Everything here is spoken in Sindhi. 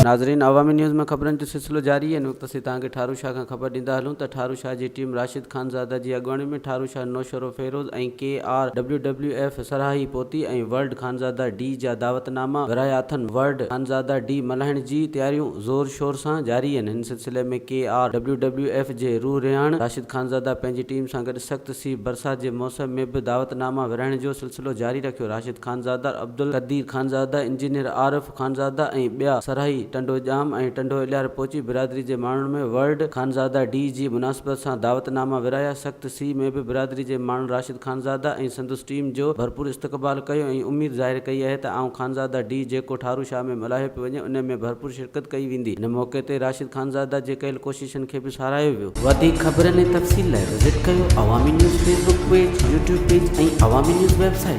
ناظرين عوامي نيوز ۾ خبرن جو سلسلو جاري آهي ان وقت اسين توهان کي ٺارو شاهه کان خبر ڏيندا هلون ته ٺارو شاهه جي ٽيم راشد خانزاده جي اڳواڻي ۾ Tharo Shah Naushahro Feroze ۽ K R W W F Sarhai پهتي ۽ ورلڊ خانزاده ڊي جا دعوت ناما ورهايا اٿن ورلڊ خانزاده ڊي ملهائڻ جي تياريون زور شور سان جاري آهن هن سلسلي ۾ K R W W F جي روح رهاڻ راشد خانزاده پنهنجي ٽيم سان گڏ سخت سي برسات جي موسم ۾ به دعوت ناما ورهائڻ جو سلسلو جاري رکيو راشد خانزاده عبدالقدير خانزاده انجنيئر عارف خانزاده ۽ ٻيا سرهائي ٽنڊو ڄام ۽ ٽنڊو الهيار پهچي برادري جي ماڻهن ۾ ورلڊ خانزاده ڊي جي مناسبت سان دعوت ناما ورهايا، سخت سيء ۾ به برادري جي ماڻهن راشد خانزاده ۽ سندس ٽيم جو ڀرپور استقبال ڪيو ۽ اميد ظاهر ڪئي آهي ته آئون خانزاده ڊي جيڪو ٺارو شاهه ۾ ملهايو پيو وڃي ان ۾ ڀرپور شرڪت ڪئي ويندي. ان موقعي تي راشد خانزاده جي ڪيل ڪوششن کي به ساراهيو ويو. وڌيڪ خبرن ۽ تفصيل لاء وزٽ ڪيو Awami news Facebook page, YouTube page ۽ Awami news website.